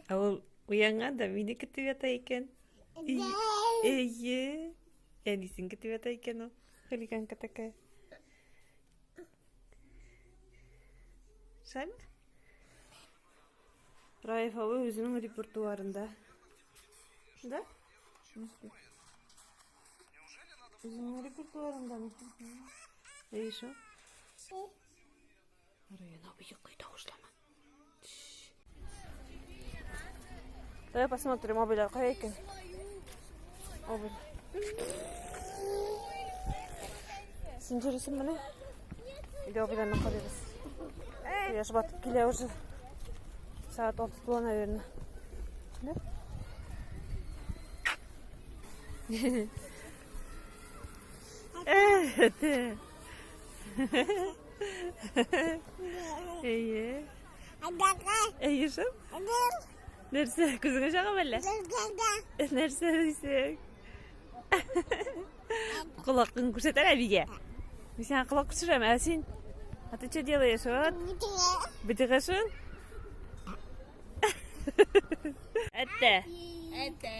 Ә ул уянган да мине көтеп ята икән. Әйе. Әнисен көтеп ята икән ул. Хулиганка такая. Шәлме? Раиф абый үзенең репертуарында. Да? Үзенең репертуарында. Әйе шул. Район абый йоклый, тавышлама. Давай посмотрим, абыйлар кая икән. Абый. Син йөрисең менә. Өйдә абыйларны карыйбыз. Кояш батып килә уже. Сәгать 6 тула, наверное. Да? Әте. Әйе. Әйе шул. Нәрсә, күзеңә чагам әллә? Нәрсә дисең? Колакын күрсәтә әбигә. Мин сиңа колак күрсәтәм, ә син? А ты что делаешь, вот? Бетегәшен? Әттә. Әттә.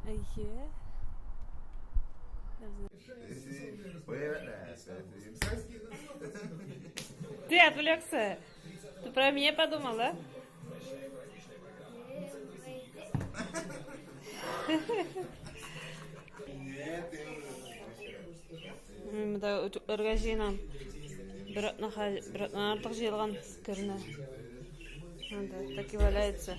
Әйе. Ты отвлекся. Ты про меня подумал, да? Мин дә үтүкләргә җыенам. Бер атна, бер атна артык җыелган керне. Анда так и валяется.